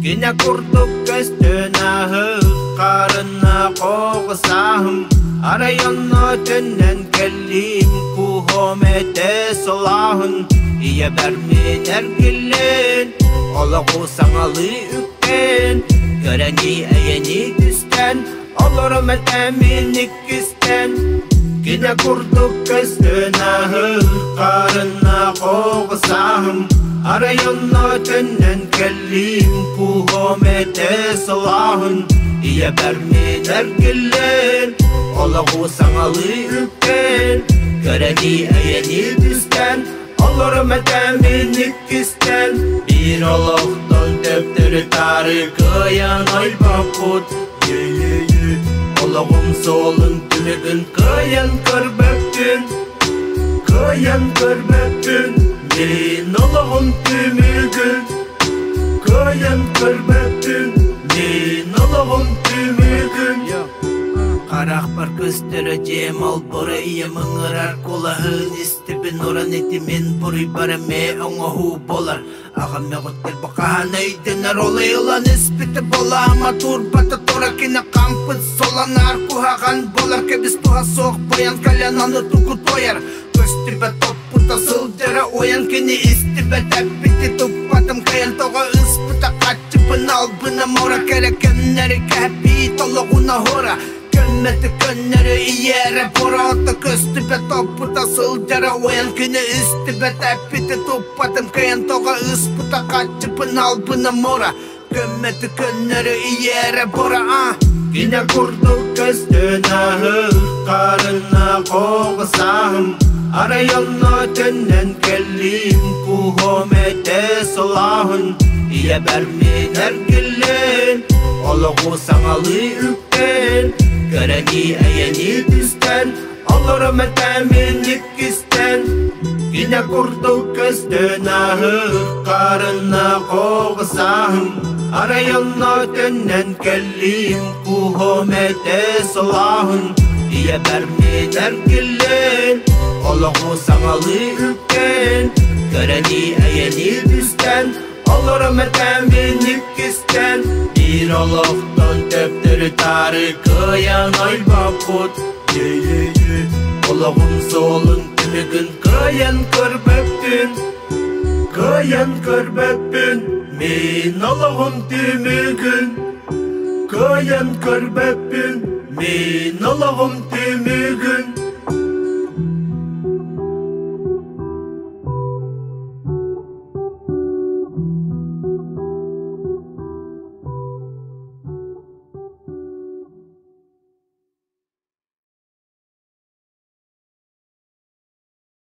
Кинэ курдук көстөн аһыы, харына хоҕусааһым, арай онно төннөн кэллим, куһом этэ сылааһын, ийэбэр мин эргиллэн, олоҕу саҥалыы үктэн, кэрэни эйэни түстэн, олорум этэ мин иккистэн. Кинэ курдук көстөн аһыы, харына хоҕусааһым, арай онно төннөн кэллим, куһом этэ сылааһын, ийэбэр мин эргиллэн, олоҕу саҥалыы үктэн, кэрэни эйэни түстэн, олорум этэ мин иккистэн. Биир олохтон төптөрү-таары кыайан ойбоппут, Олоҕум суолун түмүгүн кыайан көрбөппүн, кыайан көрбөппүн, мин олоҕум түмүгүн, кыайан көрбөппүн, мин олоҕум түмүгүн. Харахпар көстөрө дьиэм олборо ийэм ыҥырар кулаһын истибин уран итимин буруйбар эмиэ оҥоһуу болар. Аҕам мөҕүттэр бу хаһан өйдөнөр ол ылан испитэ балаама турбата тура кини хампыт солонаар куһаҕан болар кэбис туһа суох бойон кэлэн аны тугу туойар көстүбэт топпута сылдьара уйан кини истибэт эппити туппатым кыайан тоҕо ыспыта хаччыпын албына мура кэрэ кэмнэри кэппии толоҕуна хура Көммөтү көннөрү ийээрэ бороото көстүбэт топпута сылдьара уйан күнү истибэт эппити туппатым кыайан тоҕо ыспыта хаччыпын албына мура Көммөтү көннөрү ийээрэ бора Кинэ курдук көстөн аһыы харына хоҕусааһым арай онно төннөн кэллим куһом этэ сылааһын ийэбэр мин эргиллэн олоҕу саҥалыы үктэн кэрэни эйэни түстэн олорум этэ мин иккистэн Кинэ курдук көстөн аһыы харына хоҕусааһым арай онно төннөн кэллим куһом этэ сылааһын ийэбэр мин эргиллэн олоҕу саҥалыы үктэн кэрэни эйэни түстэн олорум этэ мин иккистэн биир олохтон төптөрү-таары кыайан ойбоппут Олоҕум суолун түмүгүн кыайан көрбөппүн, кыайан көрбөппүн, мин олоҕум түмүгүн, кыайан көрбөппүн, мин олоҕум түмүгүн.